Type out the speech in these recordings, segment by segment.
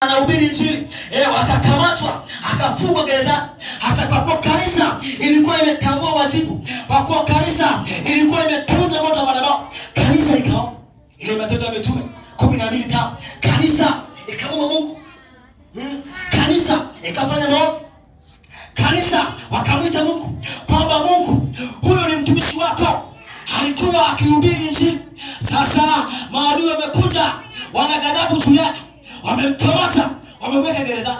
Anahubiri Injili, akakamatwa, akafungwa gerezani. Hasa kwa kuwa kanisa ilikuwa imetambua wajibu, kwa kuwa kanisa ilikuwa imetunza moto wa madhabahu, kanisa ikaomba. Ile Matendo ya Mitume 12:5, kanisa ikaomba Mungu. Kanisa ikafanya maombi, kanisa wakamwita Mungu kwamba Mungu, huyu ni mtumishi wako, alikuwa akihubiri Injili. Sasa maadui wamekuja, wana ghadhabu juu yake, wamemkamata, wamemweka gerezani.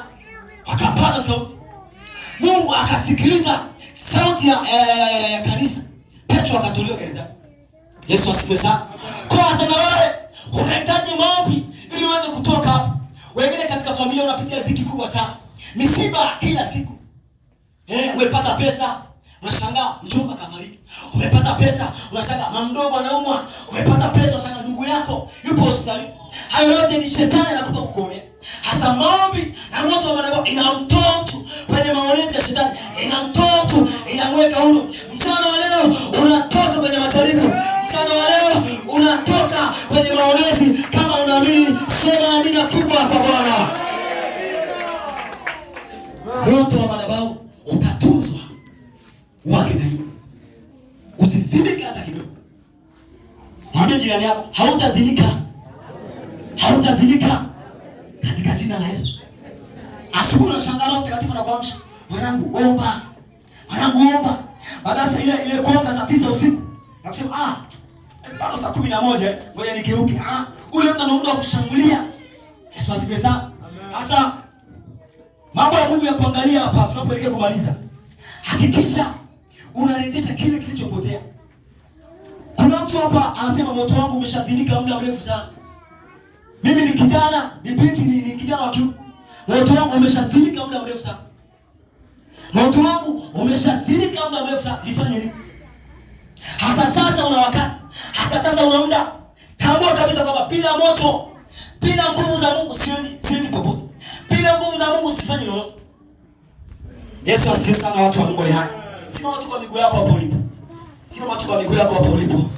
Wakapaza sauti, Mungu akasikiliza sauti ya kanisa. Petro akatolewa gerezani. Yesu asifiwe sana. Kwa hata na wewe unahitaji maombi ili uweze kutoka hapo. Wengine katika familia wanapitia dhiki kubwa sana, misiba kila siku. Umepata pesa unashangaa mjomba kafariki. Umepata pesa unashangaa mama mdogo anaumwa. Umepata pesa unashangaa ndugu yako yupo hospitalini. Hayo yote ni shetani anakupa kukuonea. Hasa maombi na moto wa madhabahu inamtoa mtu kwenye maonezi ya shetani, inamtoa mtu, inamweka huru. Mchana wa leo unatoka kwenye majaribu, mchana wa leo unatoka kwenye maonezi. Kama unaamini sema amina kubwa kwa Bwana. Moto wa madhabahu utatunzwa wake daima, usizimike hata kidogo. Mwambie jirani yako, hautazimika, hautazimika katika jina la Yesu. Asubuhi unashangaa Roho Mtakatifu anakuamsha, mwanangu omba, mwanangu omba. Baada ya ile kuomba saa 9 usiku na kusema bado saa 11, ngoja nigeuke. Ule muda ndio muda wa kushambulia. Yesu asifiwe sana. Sasa mambo ya Mungu ya kuangalia hapa tunapoelekea kumaliza. Hakikisha unarejesha kile kilichopotea. Kuna mtu hapa anasema moto wangu umeshazimika muda mrefu sana. Mimi ni kijana, ni binti, ni kijana wa kiume. Moto wangu umeshazimika muda mrefu sana. Moto wangu umeshazimika muda mrefu sana. Nifanye nini? Hata sasa una wakati, hata sasa una muda. Tambua kabisa kwamba bila moto, bila nguvu za Mungu siendi popote. Bila nguvu za Mungu sifanyi lolote. Yesu asifiwe sana, watu wa Mungu ni hai. Simama tu kwa miguu yako hapo ulipo. Simama tu kwa miguu yako hapo ulipo.